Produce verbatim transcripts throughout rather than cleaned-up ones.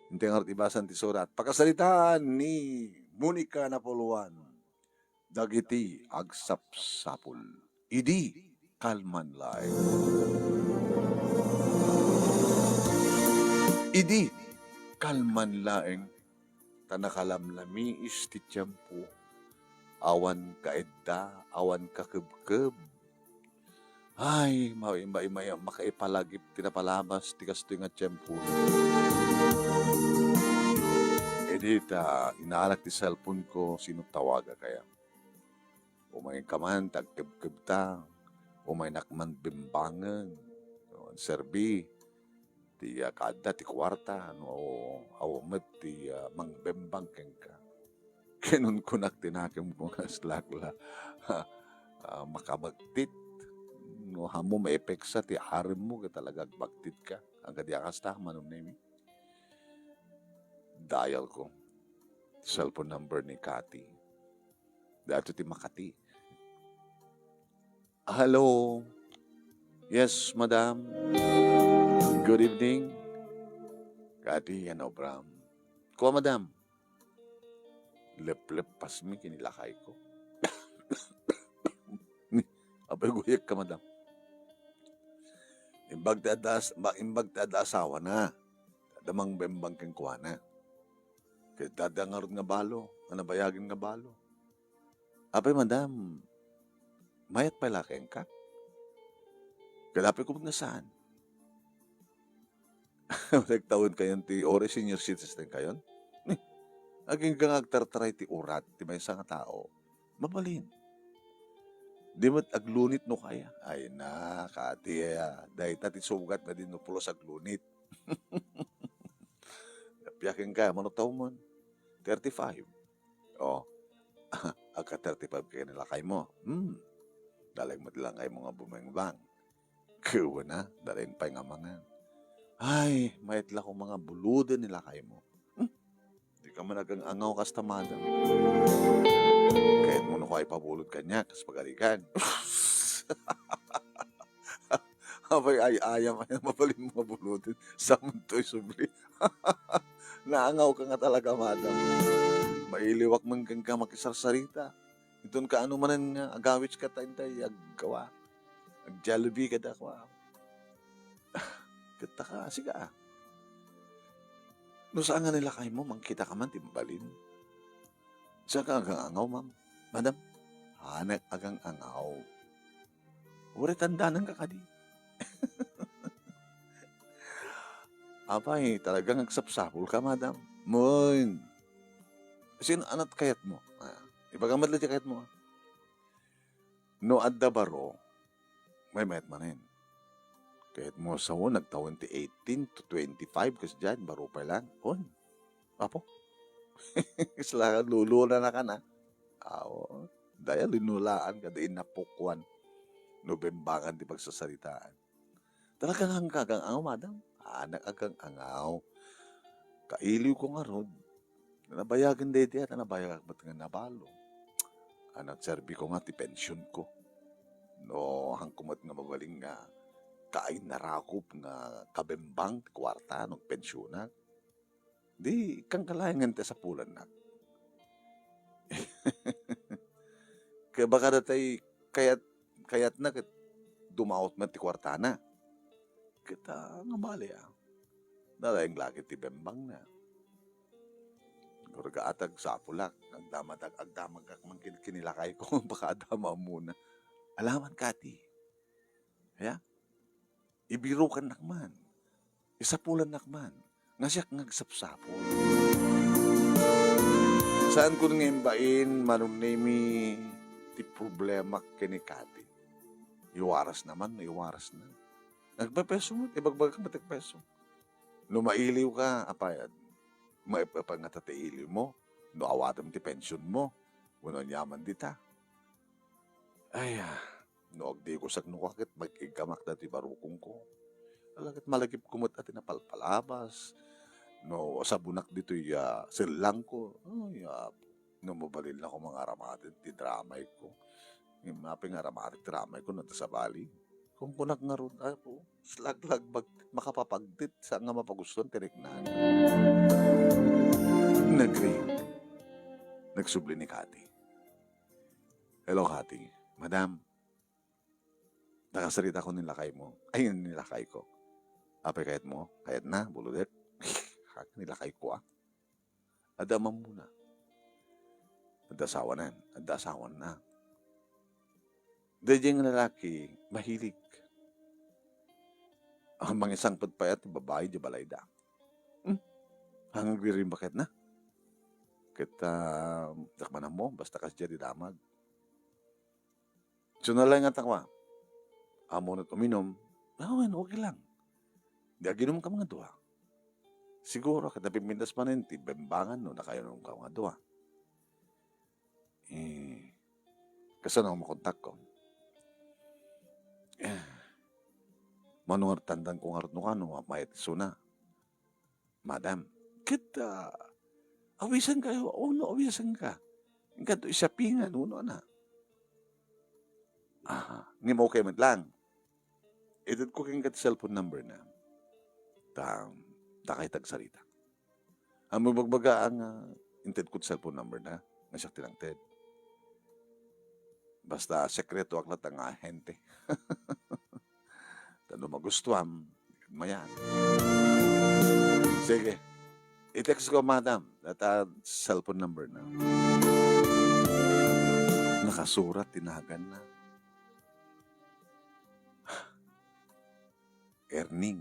Intay ngarud ibasam ti surat. Pakasaritaan ni Monica Napuluan. Dagiti agsapsapul. Idi kalman laeng. Idi kalman laeng. Ta nakalamlamiis ti tiempo. Awan kaedda, awan kakebkeb. Ay, ma-, ma-, ma-, makaipalagip ti napalabas ti kastoy nga tiempo. Idi ta inaalak ti cellphone ko, sino tawagak kaya? Umayka man, tagkebkebta. Umaynak man bembangen. Serbi. Ti, ah, kaadda ti kuarta, no, awan met ti, ah, mangbembang kenka. Kinunkunak ti nakemko nga aslakla. Ah, makabagtit. No, ammo maepeksa ti aremmo, ket talaga agbagtitka. Agka diak kasta, manumnemi. Dial ko. Cellphone number ni Cathy. Daytoy ti Makati. Hello. Yes, madam. Good evening. Cathy, ano, Bram? Kua, madam. Leplepasmi ken ni lakayko. Apay guyekka, madam? Imbag ti adda as-, ba-, imbag ti adda asawana. Adda mangbembang kenkuana. Ket adda ngarud nga balo, nga nabayagen nga balo. Apay, madam, mayat pay la kenka? Ket apay ko met nga saan? Nagtawenkayon ti, uray senior citizenkayon? Agingga nga agtartaray ti urat ti maysa nga tao. Mabalin. Di met aglunit no kaya. Ay na, Cathy, ah, dayta ti sugat nga di no pulos aglunit. Apay kenka, mano taw mon? Thirty-five. Oh, agka thirty-five ken ni lakaymo. Hmm. Dalaeng met lakaymo nga bumengbang. Kuana, dalaeng pay nga mangan. Ay, mayat la ko mangabuloden ni lakaymo. Hmm. Dika man agang-angaw kasta, madam. Kayatmo no ko ay pabulod kaniak, kas pagarigan. Apay, ay-ayam, ay mabalin mangabuloden. Saan to isubli? Naangawka nga talaga, madam. Mailiwak man kenka makisarsarita. Inton kaano manen nga agawidka ta intay aggawa. Ag-Jollibee kada kua. Ket taka, siga. No saan nga ni lakaymo, mangkitaka man ti mabalin. Saan ka agang-angaw, ma'am? Madam? Anak agang-angaw. Uray tandananka kadi. Apay, talagang agsapsapulka, madam. Moy. Sino anat kayatmo? Ah, ibagam met la ti kayatmo. No adda baro, maymayat manen. Kayatmo sao, nagtawen ti eighteen to twenty-five, kasdiay, baro pay lang. On. Apo? Isla lulunanaka na. Aw, daya linulaan ka, di napukuan. No bembangan ti pagsasaritaan. Talaga nga agang-angaw, madam. Anak agang-angaw. Kailiw ko ngarud. Nabayagen daydi, ta nabayag met nga nabalo. Anak, serbi ko nga ti pension ko. No, hanko met nga mabalin nga kaay narakop nga kabembang ti kuarta no agpensionak. Di, kangkalaengen ti sapulannak. Kaya baka datay kayat, kayatna ket dumawat met ti kuartana. Ket, ah, nga bali, ah. Dalaeng lagi ti bembangna. Gurga atag sapulak, agdamadag, agdamagak man kin-, kinilakay ko, baka adama muna. Alaman, Cathy. Ya? Ibirukannak man. Isapulannak man. Nga siak nga agsapsapul. Saan ko nga imbain, manumnemi ti problema ken ni Cathy. Iwaras naman, iwaras na. Nagpepeso mo, ibagbagak met ti peso. No mailiw ka, apay, maep-epan nga ta ti iliw mo. No awatem ti pension mo, wenno aniaman dita. Ay, ah, no agdigusak no kaket, mag-iggamak dati barukongko. Ala ket malagipko met a ti napalpalabas. No sabonak ditoy, ah, sellangko. Ay, ah, no mabalinlako mangaramaten ti dramayko. Ngem apay nga aramaten ti dramayko no adda sabali? Kunkunak ngarud, Apo, laglagbag, makapapagtit, saan nga mapagustuan ti riknana. Subli ni Kati. "Hello, Kati." "Madam, nakasaritakon ni lakaymo." "Ay, ni lakayko." "Apay kayatmo?" "Kayatna, bulodek?" "Ni lakayko, ah." "Adda amamona?" "Adda asawana. Adda asawana." Daydiay nga lalaki, mahilig. Ang mangisangpet pay ti babai di balayda. Hmm? Ang agririmba kayatna? Ket, ah, dakmanan mo, basta kasdiay ti damag. So, nalaengatak, "Ammo met uminum?" "Ah, wen, okay lang. Di aginumkam nga dua?" "Siguro, ket napimpintas manen ti bembangan no nakainumkam nga dua." Eh, kasano nga makontakko? Eh, mano nga tandanko ngarud no kano ma-, mayat isuna? "Madam, ket, ah, awisankayo? Uno, awisanka? Inka to isapingan, uno, ana." "Ah, ngem okay met lang. Itedko kenka ti cellphone number na. Ta, dakay tagsarita." Ammom, ibagbaga nga intedko ti cellphone number na, nga siak ti nangted. Basta, sekreto ak latta nga ahente. Ta no magustuam, mayat. Sige. I-text ko, madam, data cellphone number na. Nakasurat ti naganna. Erning.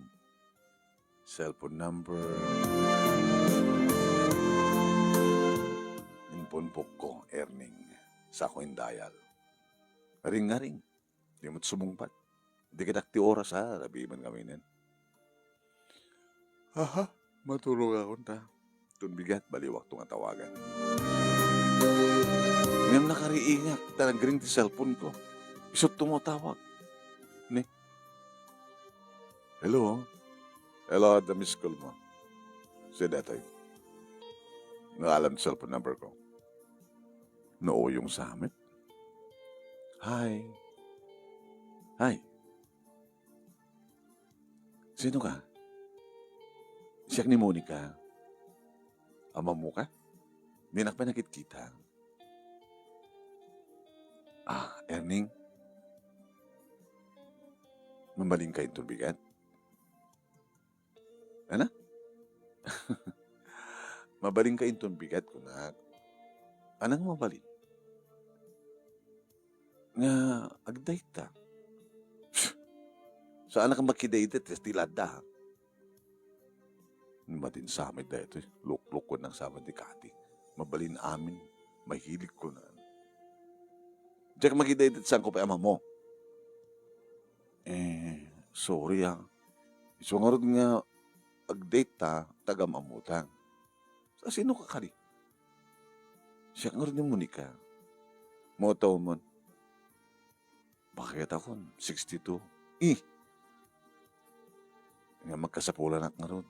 Cellphone number. Impunpokko, Erning. Sako in dial. Ring nga ring. Di met sumungbat. Di kadak ti oras, ha? Rabii man ngaminen. Aha, maturogakon ta. Ton bigat, baliwakto nga tawagan. Ngem nakariingak, ta nagring ti cellphone ko. Isut' tumatawag. Ni? Hello? Hello, adda miss call mo. Sino daytoy? Naalam ti cellphone number ko. Nauyong sa met. Hi. Hi. Sino ka? Siak ni Monica. Amammo ka? Dinak pay nakitkita. Ah, Erning? Mabalinka inton bigat? Ana? Mabalinka inton bigat, kunak. Anang mabalin? Nga agdayta. Saanak makidayta ti ladda, ha? Madin sa met daytoy. Luklukon nang saman ti Kati. Mabalin amin. Mahilig ko na. Diak makidayta ti sangko pay amammo. Eh, sorry, ah. Isu ngarud nga agdayta, taga-amammo ta. Sa sino ka kadi? Siak ngarud ni Monica. Mao ta umon. Bakit akon? Sixty-two. Eh! Nga magkasapulanak ngarud.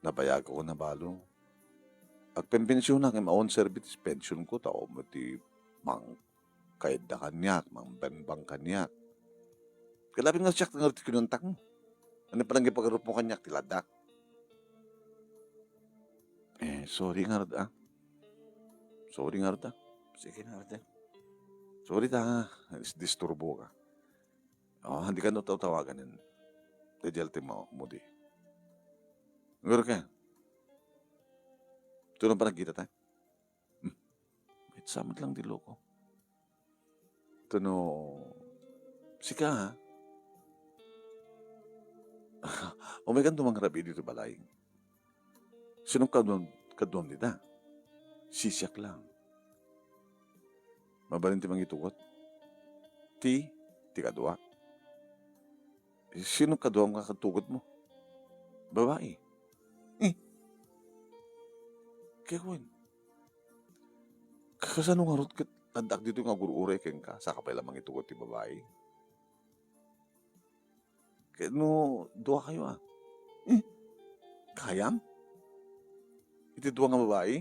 Nabayagakon a balo. Agpenpensionak, ngem awan serbi ti pensionko, ta ummo ti mang-, kaidda kaniak, mangbembang kaniak. Kadapi nga siak ngarud ti kinuntakmo. Ania pay nangipagarup mo kaniak ti ladda? Eh, sorry ngarud, ah. Sorry ngarud, ah. Sige ngarud, ah. Sorry ta, ah. Dis-, disturbo ka. Oh, hindi ka no tawtawagan yan. Daydiay ti mo, mudi. Ngaro ka. Ito na pa nagkita ta? Hmm. Wait, samat lang ti loko. Ito no, sika, ha? Umay kan tumang rabi dito balay. Sino kaduam, kaduam dita? Sisiak lang. Mabalin ti mangitugot? Ti, ti kadua? Sino kaduam nga katugot mo? Babai. Eh. Kaya kwen. Kasano ngarud ket addak dito nga gur-uray kenka, saka pay la mangitugot ti babai? Ket no dua kayo, ah. Eh, kayam? Iti dua nga babai?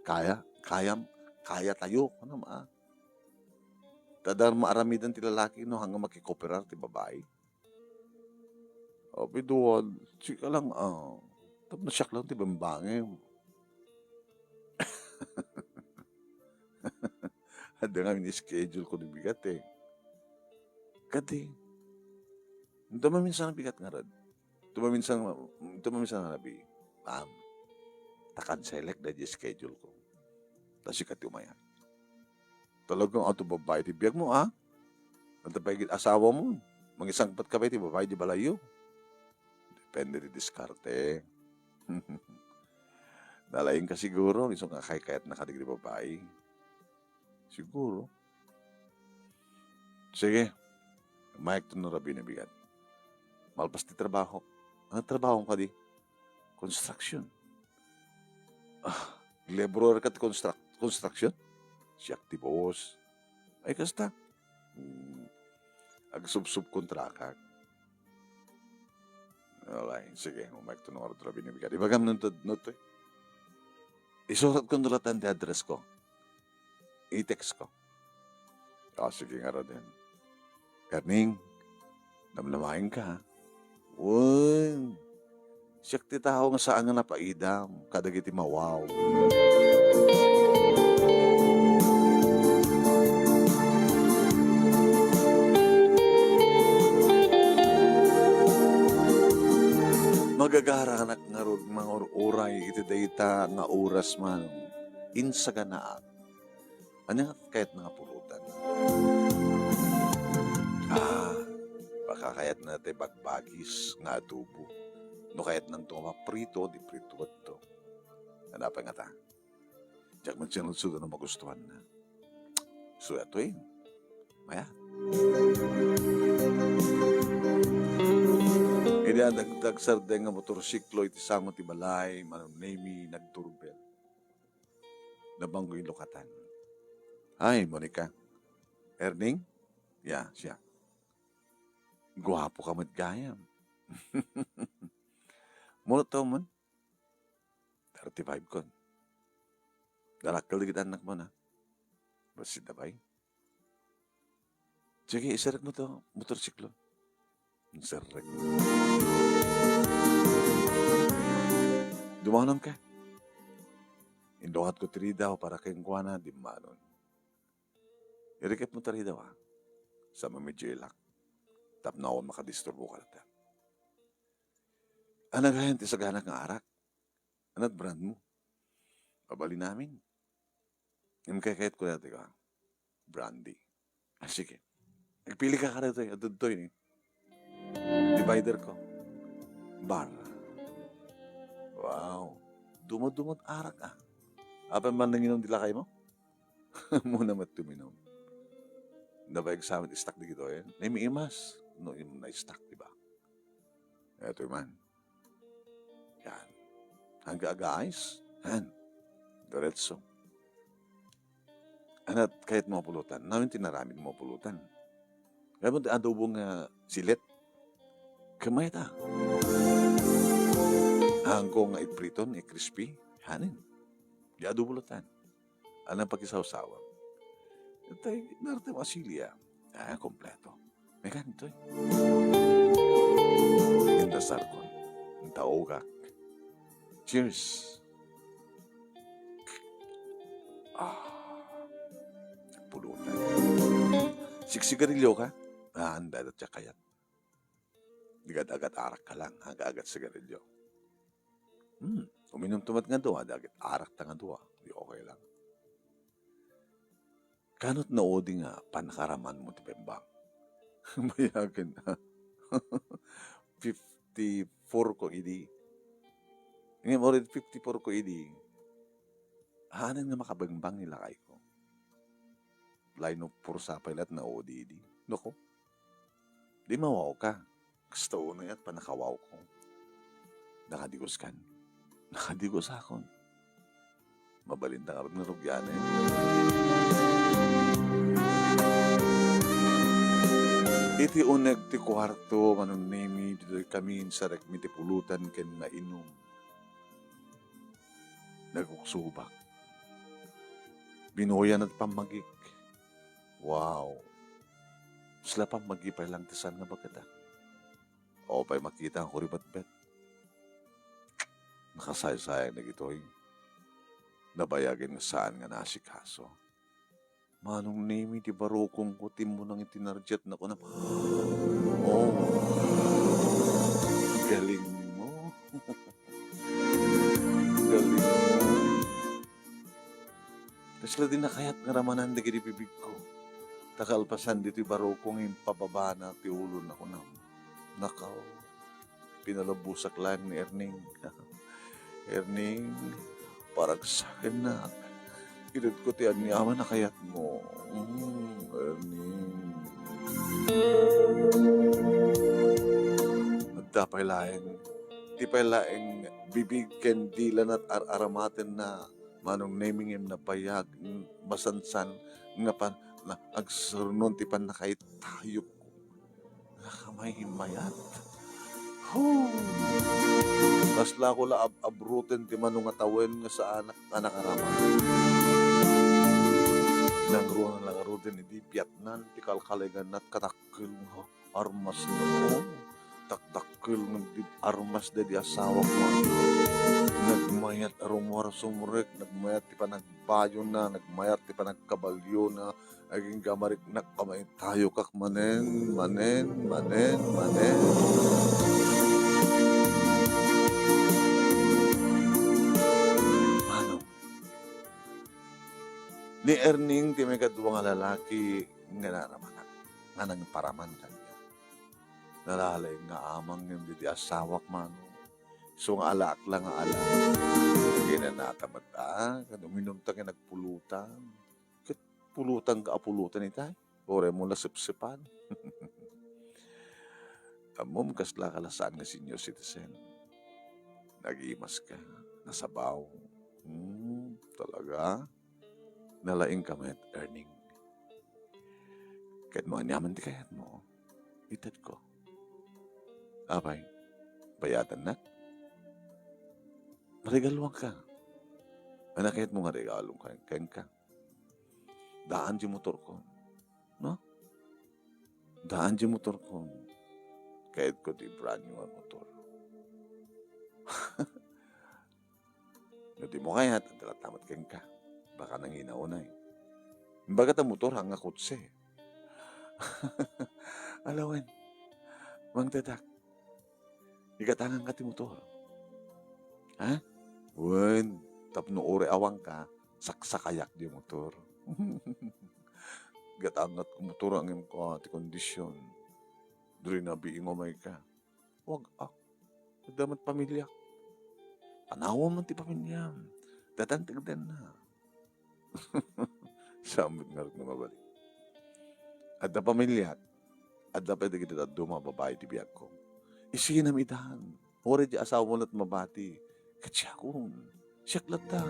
Kaya, kayam, kaya tayo. Ano ma? Tadar maaramidan ti lalaki no hanggang makikoperar ti babai. Abiduan, sika lang, ah. Tapno siak lang ti bembangem. Adda ngamin schedule ko di bigat, eh. Kadi, ito maminsan a bigat ngarud. Ito maminsan, ito maminsan a rabii. Ma'am, ta-cancelek daydi schedule ko. Ta sika ti umayak. Talagang ato babae ti biag mo, ah? Anta pay ket asawa mo? Mangisangpet ka pay ti babae di balayyo? Depende ti diskarte. Nalaing ka siguro, isu nga kaykayatna kadagiti babae. Siguro. Sige. Umayakto no rabii a bigat. Malpas ti trabaho. Ano trabaho mo kadi? Construction. Ah, laborer ka ti construct-, construction? Siak ti boss. Ay, kasta. Hmm. Agsubsubkontrakak. Alay, sige, umayakto no rabii a bigat. Ibagam no to, no to. Isurat ko no latta ti address ko. I-text ko. Ah, sige ngaruden. Erning, namnamaen ka, ha? Wen, siak ti tao nga saan nga napaidam kadagiti mawaw. Magagaranak ngarud mangur-uray iti dayta nga oras man, insaganaak. Ania nga kayatna nga pulutan? Ah, baka kayatna ti bagbagis nga adobo. No kayatnanto nga maprito, di pritoento. Ano pay ngata? Diak met sinulsol no magustuanna. Suya to, eh. Maya. Idi adagdag sardeng nga motorsiklo iti sango ti balay, Manong Nemy nagdurbel. Nabanggo ilokatan. Hi, Monica. Erning? Ya, siak. Guapo ka met gayam. Mano taw man? Thirty-five kon. Darakkel dagiti annakmo, na. Bassit a bay. Sige, iserrekmo to motorsiklo. Inserrek. Dumanonka. Inlukatko ti ridaw para kenkuana, dimmanon. Irikepmo ti ridaw, a. Sa mamedyo ilak. Tapno awan makadisturboka latta. Ania gayam ti saganak nga arak? Ania ti brand mo? Mabalin amin. Ngem kaykayatko daytoy, a, brandy. Ah, sige. Agpilika kadaytoy, adtoy ni. Divider ko. Bar. Wow. Dumadumad arak, a. Apay man nanginom ti lakaymo? Ammona met ti uminom. Nabayag sa amin ti stock dagitoy. Naimiimas no im-, na-stock, di ba? Daytoy man. Yan. Aga-aga ice. Yan. Diretso. Ania ti kayatmo a pulutan? Ania ti inaramidmo a pulutan? Kayatmo ti adobo nga silet? Ket mayat, a. Haanko nga ipriton, i-crispy. Hanen. Di adobo latta. Ania pakisawsawam? Tay, nartem a sili, a. Ah, kompleto. Mekan toy. Inta sarkon. Inta ugak. Cheers. Ah. Pulutan. Sigsigarilyo ka? Ah, anda, anda, kayat. Di agad-agad arak ka lang, agad-agad sigarilyo. Hmm, uminumto met nga dua, di agad arak ta nga dua. Di okay lang. Kanat naudi nga panakaramanmo ti bembang? Bayagen. Fifty-four ko idi. Ngem already fifty-four ko idi. Hanen nga makabembang ni lakayko. Laeng no puarsa pay latta naudi idi. Nako. Di mawawka. Kasta unay a panakawawko. Nakadiguskan. Nakadigusakon. Mabalinta ngarud nga rugianen. Iti uneg ti kuarto, Manong Nemy, ditoy kami inserrekmi ti pulutan ken nainom. Nagugsubak. Binuoyan ti pammagik. Wow. Sla pammagi pay lang ti saan nga baket, a. Awan pay makita nga kuribetbet. Nakasaysayang dagitoy. Nabayagen nga saan nga naasikaso. Manong Nemi, ti barukongko, timmunang iti nardiat, nakunam. Oh, galing mo. Galing mo. Kasla di nakayat nga ramanan dagiti bibigko. Ta kalpasan ditoy barukong impababana ti ulona, kunam. Nakaw, pinalubbosak laeng ni Erning. Erning, paragsakennak. Itedko ti aniaman a kayatmo. Mm, Erning. Adda pay laeng, ti pay laeng bibig ken dila nat ar-aramatenna. Manong Nemi, ngem nabayag, mm, masansan nga pan-, na-, agsurnon ti pannakaitayupko. Nakamay-, mayat. Hoo! Kaslako la ab-, abroten ti mano nga tawen nga saanak a nakaraman. Nangruan la ngaruden idi piatnan ti kalkalegan nat kadakkel nga armas na, oh, takdakkel nga di armas daydi asawak, mano. Nagmayat a rummuar a sumrek, nagmayat ti panagbayona, nagmayat ti panagkabalyona, agingga mariknak a maitayokak manen, manen, manen, manen. Mano? Ni Erning ti maikadua nga lalaki nga naramanak, nga nangparaman kaniak. Nalalaing nga amang ngem daydi asawak, mano. Isu nga alaak la nga ala. Kinanata met a, ket uminumta ket nagpulutan. Ket pulutanka a pulutan itay. Uray mo la sepsepan. Ammom, kaslaka la saan nga senior citizen. Nagimaska, nasabaw. Hmm, talaga? Nalaingka met, Erning. Ket no aniaman ti kayatmo, itedko. Apay, bayadannak? Regaluanka. Ania kayatmo nga regalom ken-, kenka? Daan ti motorko. No? Daan ti motorko. Kayatko ti brand new a motor. No di mo kayat, adda latta met kenka. Baka nangina unay. Imbagata motor, haan nga kotse. Ala wen, Mang Tetak, igatanganka ti motor. Ha? Wen, tapno uray awanka, saksakayak ti motor. Gatangatko motor, ngem kua ti kondisyon. Diri nabiingo mayka. Wag-ak. Adda met pamiliak. Panawem man ti pamiliam. Datan ti agdenna. Saan met ngarud nga mabali? Adda pamiliak. Adda pay dagiti dadduma a babai ti biagko. Isinam idan. Uray ti asawam met mabati. Ket siakon. Siak latta.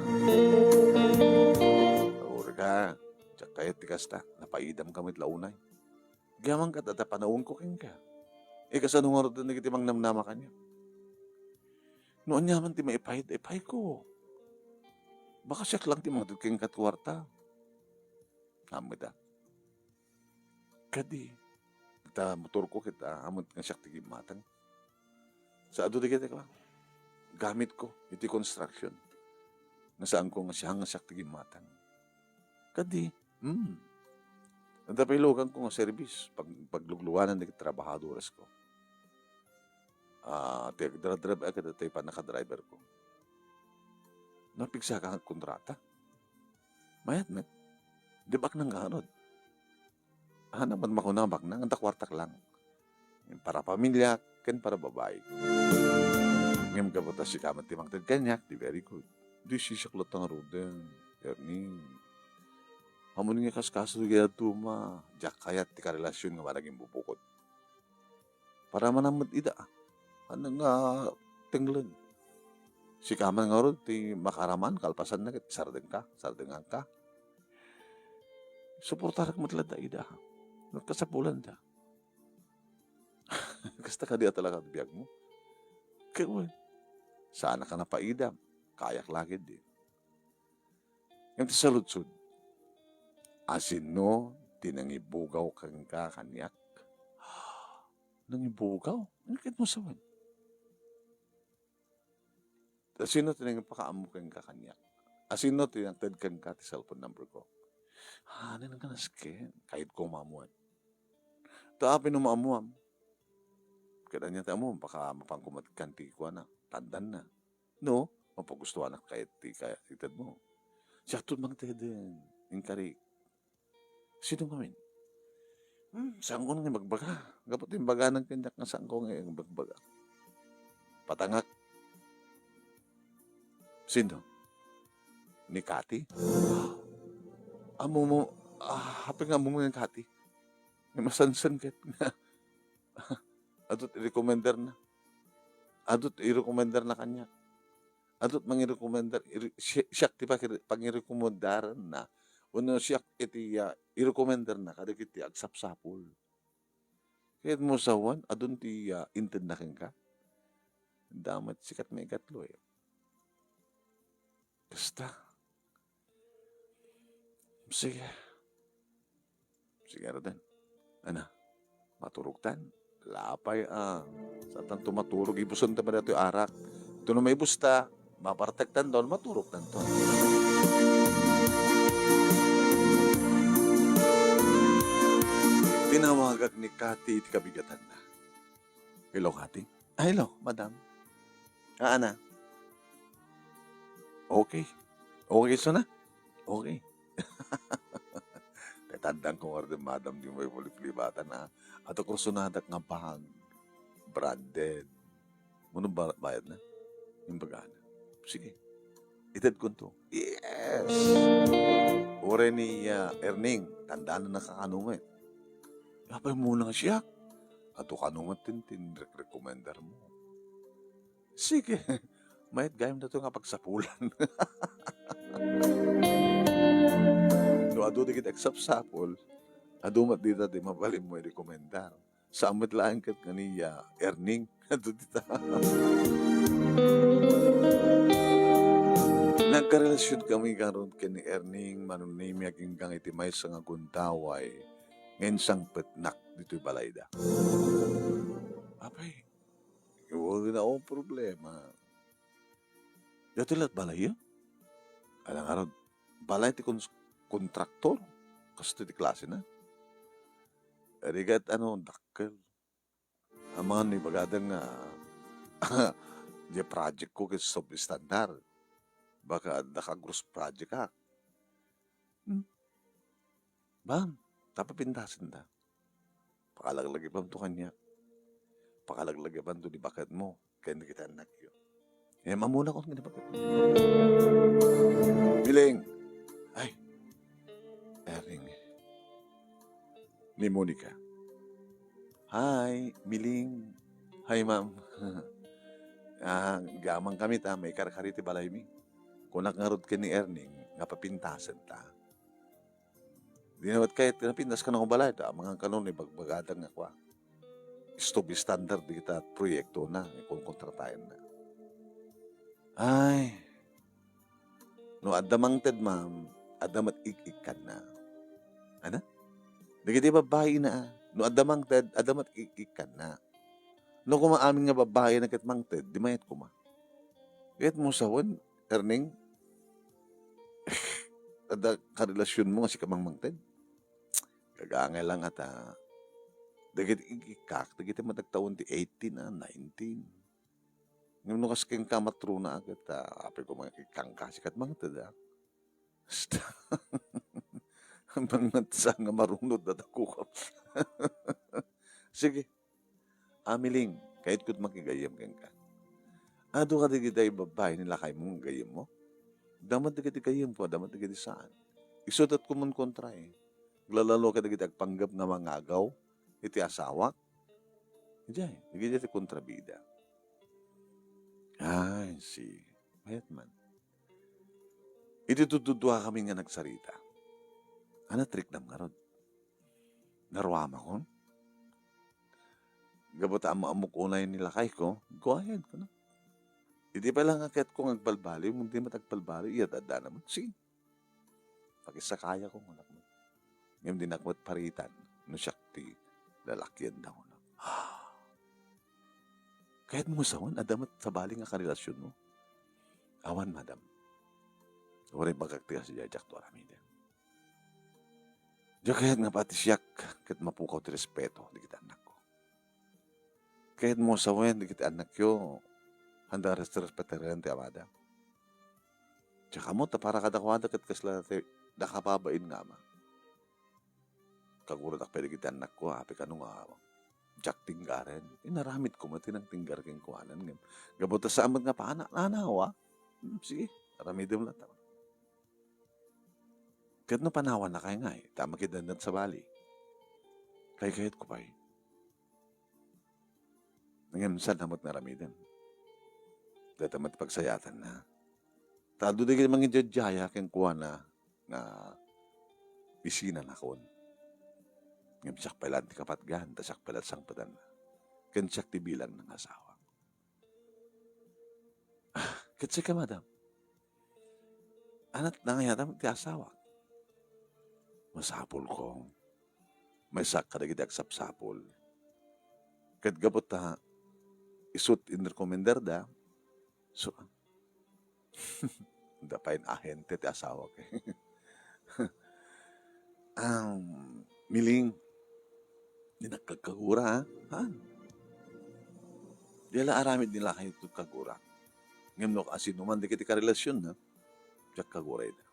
Uray ka. Diak kayat ti kasta. Napaidamka met la unay. Gamanka ta, ta panaonko kenka. E, kasano ngarud dagiti mangnamnama kaniak? No aniaman ti maipayda, ipayko. Baka siak lang ti mangted kenka ti kuarta. Ammom ita. Kadi, ta motorko ket, ah, ammom nga siak ti gimmatang. Sa adu dagiti kua, gamitko iti construction. Nga saanko nga siak, nga siak ti gimmatang. Kadi, hmm. Adda pay luganko nga serbis, pag-, paglugluanan dagiti trabahadoresko. Ah, ti agdrive-drive, ah, kadatoy pannakadriverko. Napigsaka nga kontrata. Mayat met. Di baknang ngarud. Haan met makuna baknang, adda kuartak lang. Para pamiliak, ken para babai. Ngem gapu ta sika met ti mangted kaniak, di very good. Di siak latta ngaruden, Erning. Ammom nga kaskaso dagiti dadduma, diak kayat ti karelasion nga managimbubukod. Para manammed ida. Haan nga tenglen. Sika man ngarud ti makaraman, kalpasanna ket sardengka, sardenganka. Suportarak met latta ida. Kasapulanda. Kasta kadi a talaga ti biagmo. Ket wen, saanka napaidam. Kayak la ketdi. Ngem ti saludsod, asino ti nangibugaw kenka kaniak? Nangibugaw? Ania ket mo sawen? Asino ti nangipakaammo kenka kaniak? Asino ti nangted kenka ti cellphone number ko? Hanen ka nasken, kayatko maamuan. Ta apay no maamuam? Ket ania ti ammo, baka mapanko met kan ti kuana, tandanna. No, mapagustuanak kayat ti kaya itedmo. Siak to mangteden, inkarik. Sino ngamin? Hmm, saanko nga ibagbaga. Gapu ti imbaganak kaniak nga saanko nga ibagbaga. Patangak. Sino? Ni Cathy? Ammo mo, ah, apay nga ammo ni Cathy? Nga masansan ket nga. Adu ti recommender na. Adu ti recommender na kaniak. Adu ti mangirekomendar, iri-, si-, siak ti pakire-, pangirekomendaran na. Wenno siak iti, ah, irekomendar na kadagiti agsapsapul. Ket mo sawen, adun ti, ah, intedna kenka. Damat sikat maikatlo, eh. Kasta. Sige. Sige, Roden. Ana, maturogtan? Lapay, ah. Saantan to maturog, ibusenta met datoy arak. Ito no maibusta, mapartektan daw, maturogtan to. Tinawagak ni Cathy iti kabigatanna. Hello, Cathy. Ah, hello, madam. Ah, ana? Okay. Okay, so na? Okay. Tatandaan ko nga rin, madam, di mo ipulipulibatan, ha? At ako sunadak nga bag. Branded. Mano ba, bayad na? Yung bagana. Sige. Ited ko to. Yes! Ore ni, ah, Erning, tandaan na nakakanumet. Apay mo na siya? Ato kanumet tin, tin rek-, recommender mo. Sige. Mayat gayam na to nga pagsapulan. No, adu digit agsapsapul, adu met dita ti mabalin mo i-recommendar. Saan met laeng ket nga ni, ah, Erning. Adu dita. Nagkarelasion kami karon ken ni Erning, mano ni mi aginggang iti maysa nga gundaway nga insangpetnak ditoy balayda. Apay, Wala na akong problema. Dati la't balay yun. Alang arod, balay ti kons-, kontraktor. Kasto ti klase na. Rigat ano, dakkel. Amangan ni bagada nga, di project ko ket substandard. Baka adda ka gross project, ha? Hmm? Bam, tapapintasen ta. Pakalaglagipan to kaniak. Pakalaglagipan to di baket mo. Ken dagiti annakyo. Eh, mamuna ko nga di baket mo. Miling. Ay. Erning. Ni Monica. Hi, Miling. Hi, ma'am. Ah, gamang kami ta, maikarkari ti balaymi. Kunak ngarud ken ni Erning, nga papintasen ta. Di na met kayat, napintas ka na balay, ta, mangan kano ni bagbagatan nga kwa. Stove standard di kita proyekto na, ikon kontratayan na. Ay, no adda mangted, ma'am, adda met ik-ikkanna. Ana? Dagiti babbai na, no adda mangted, adda met ik-ikkanna. No kuma amin nga babbai na ket mangted, di mayat kuma. Ket mo sawen, Erning, adda karelasion mo nga sika mangmangted? Gagangay lang ata. Dagiti ik-ikkak, dagiti matagtaon ti eighteen a, nineteen. Ngem no kas kenka matruna a ket, ah, apay ko mga ikkangka, sikat mangted, ah. Basta, mangmangted sa nga marunod na takuka. Sige. Amiling, kayatko ti makigayyem kenka. Adu kadagiti babbai ni lakaymo nga gayyemmo? Adda met dagiti gayyemko, adda met dagiti saan. Isu ti agkumonkontra, eh. Aglalalo kadagiti agpanggep nga mangagaw iti asawak. Idiay, dagiti ti kontrabida. Ay, si, mayat man. Iti tudtuduakami nga nagsarita, a, natriknam ngarud. Naruamakon. Gapu ta ammo-ammok unay ni lakayko, go ahead, kuno. Iti pay lang a kayatko nga agbalbaliw, ngem di met agbalbaliw, iya, adda naman. Sige. Pakisakayakon, kunak met. Ngem dinak met paritan no siak ti lalakian da, kunak. Kayatmo sawen, adda met sabali nga karelasionmo? Awan, madam. Uray bagak ti kasidiay, diakto aramiden. Diak kayat nga pati siak ket mapukaw ti respeto dagiti annakko. Kayatmo sawen dagiti annakyo, haanda a res-, respetaren ti amada. Diak ammo ta para kadakuada ket kasla ti dakababain nga ama. Kaguradak pay dagiti annakko, apay kano nga diak tinggaren. Inaramidko met ti nangtinggar kenkuana, ngem gapu ta saan met nga pananawa. Hmm, sige, aramidem latta. Ket no panawanakay ngay, ta makidennat sabali. Kaykayatko pay. Ngem saan met nga aramiden. Dayta met pagsayaatanna. Ta adu dagiti mangidiadiaya kenkuana nga isinanakon. Ngem siak pay laeng ti kapatgan, ta siak pay laeng sangpetanna. Ken siak ti bilangna nga asawa. Ket sika, madam, ania ti nangayatam ti asawak? Masapul, kong. Maysaak kadagiti agsapsapul. Ket gapu ta isu ti inrekomendarda, so, da pay ahente ti asawak. Am, Miling, di nagkagkagura, ha? Ha? Di la aramid ni lakay ti kagura. Ngem no asino man dagiti karelasionna, diak kagura ida.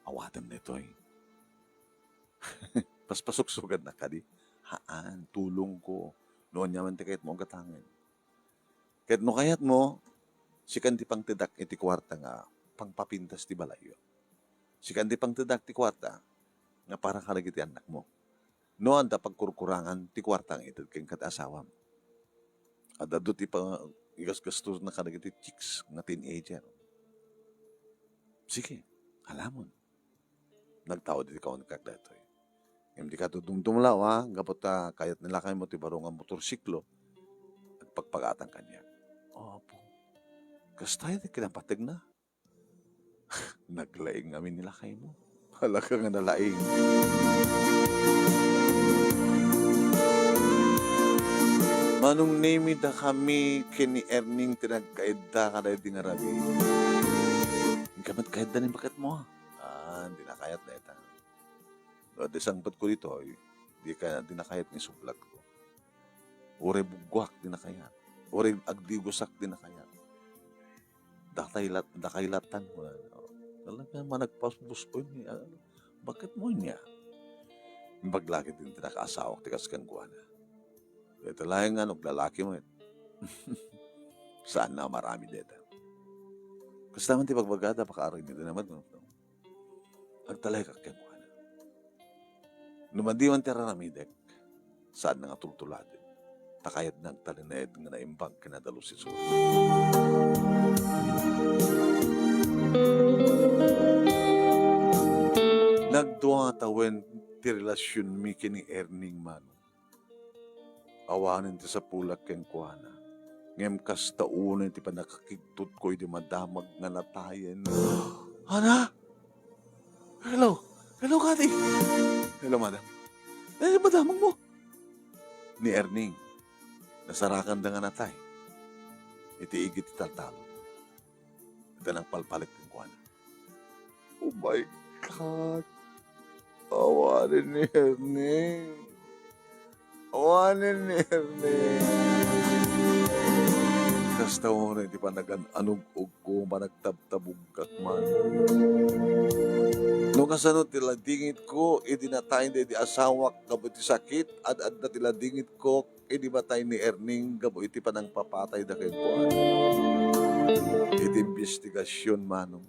Awatem daytoy. Paspasuksugannak kadi? Haan, tulongko. No ania man ti kayatmo a gatangen. Ket no kayatmo, sikan ti pangtedak iti kuarta nga pangpapintas ti balayyo. Sikan ti pangtedak ti kuarta nga para kadagiti annakmo. No adda pagkurkurangan ti kuarta nga ited kenka ti asawam. Adda adu ti pa-, igasgastosna kadagiti chicks nga teenager. Sige, alamon. Nagtaud iti kaunekak daytoy. Ngem dika dumdumlaw, a, gapu ta kayat ni lakaymo ti baro nga motorsiklo, agpagpagatan kaniak. Apo. Kasta ti kinapategna. Naglaing amin ni lakaymo. Hala ka nga nalaing. Manong Nemi, dakami ken ni Erning ti nagkaedda kadaydi nga rabii. Inka met kaedda ni baketmo, a. Ah, di nakayat dayta. No, di sangpetko ditoy, di ka, di nakayat nga isublatko. Uray buggoak, di nakayat. Uray agdigosak, di nakayat. Dakay lat-, dakay latan, kuna. Talaga, managpasbos ko ini. Ah, baketmo ania? Imbag la ket ti nakaasawa ti kas kenkuana. Ita laeng nga no, lalaki met. Saanna a maramid dayta. Kasta man ti pagbagada, pakaaramidenna met, no? Agtalekak kenkuana. No madi man ti ar-aramidek, saanna nga tultuladen. Ta kayatna agtalinaed nga naimbag ken nadalus isu. Nagdua tawen ti relasionmi ken ni Erning, Manong. Awanen ti sapulak kenkuana. Ngem kasta unay ti pannakakigtotko idi madamag nga natayen. Ana? Hello? Hello, Kati? Hello, madam. Eh, madamagmo? Ni Erning, nasarakanda nga natay iti igid ti taltalon. Ita nagpalpalek kenkuana. Oh my God! Awanen ni Erning. Awanen ni Erning. Kasta unay ti panagan-anug-ugko, panagtabtabugak man. No kasano ti ladingitko idi natay daydi asawak gapu iti sakit, ad-adda ti ladingitko idi matay ni Erning gapu iti panangpapatayda kenkuana. Iti imbestigasion, Manong,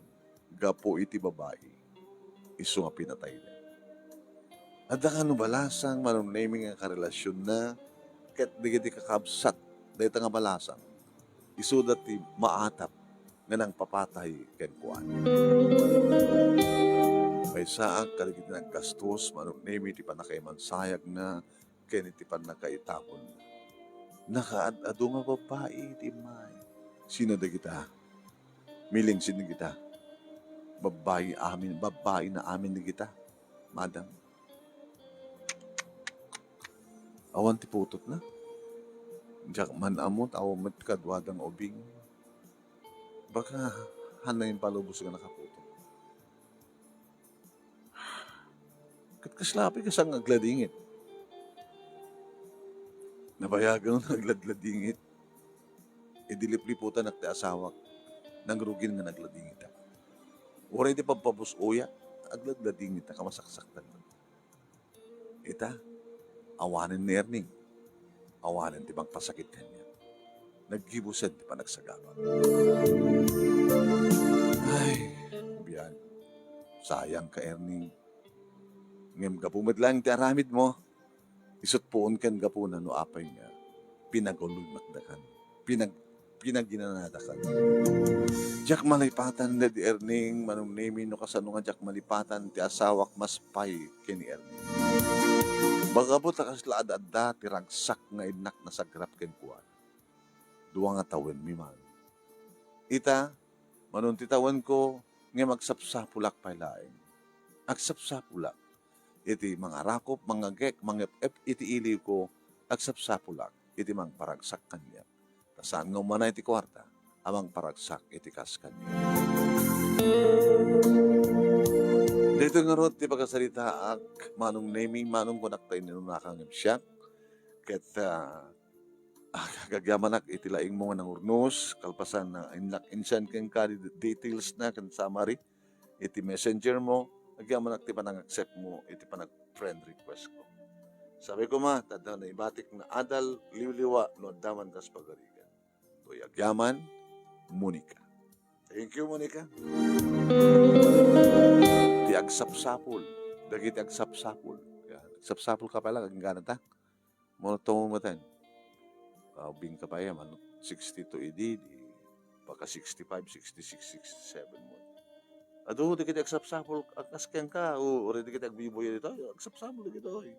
gapu iti babai, isu nga pinatayda. Adda kano balasang, Manong Nemi, nga karelasionna ket dagiti kakabsat dayta nga balasang, isuda ti maatap nga nangpapatay kenkuana. Maysaak kadagiti naggastos, Manong Nemi, ti pannakaimansayagna ken iti pannakaitabonna. Nakaad-adu nga babbai ti immay. Sino dagita? Miling, sino dagita? Babbai amin, babbai na amin dagita, madam. Awan ti putotna. Diak man ammo, awan met kaduada nga ubing. Baka, haan impalubos nga nakaputot. Ket Kasla apay, kasla nga agladingit. Nabayagen nga agladladingit. Idi lipliputanak ti asawak, nangrugin nga nagladingitak. Uray ti pagpabus-oyak, agladladingitak a masaksaktan. Ita, awanen ni Erning, awanen ti mangpasakit kaniak. Naggibusen ti panagsagaba. Ay, biag, sayang ka, Erning. Ngem gapu met laeng ti aramidmo, isut' puon ken gapuna no apay nga pinaguloy met dakan, pinag-, pinaginanadakan. Diak malipatan, Ned Erning, Manong Nemi, no kasano nga diak malipatan ti asawak mas pay ken ni Erning. Mangabut a kasla ad-adda ti ragsak nga innak nasagrap kenkuana. Dua nga tawenmi man. Ita, Manong ti tawenko, ngem agsapsapulak pay laeng. Agsapsapulak iti mangarakop, mangagek, mangep-ep iti iliwko, agsapsapulak iti mangparagsak kaniak. Ta saan nga umanay ti kuarta a mangparagsak iti kas kaniak. Daytoy ngarud ti pakasaritaak, Manong Nemi, Manong, kunak ta ininunaka ngem siak. Ket, ah, Ah, agyamanak iti laingmo nga nangurnos, kalpasan nga innak insend kenka ti details na ken summary iti messenger mo, agyamanak ti panang-accept mo iti panag-friend request ko. Sabi ko ma, ta adda naibatik nga adal, liwliwa, no adda man kas pagarigan. Toy agyaman, Monica. Thank you, Monica. Ti agsapsapul, dagiti agsapsapul. Yan. Agsapsapul ka pala, ang gana ta. Mano to meten? Ubing ka pa iya, man sixty-two idi, di baka sixty-five, sixty-six, sixty-seven mo. Adu, dagiti agsapsapul, kas kenka, o, uri dagiti agbibuya dito, agsapsapul dagito, oy.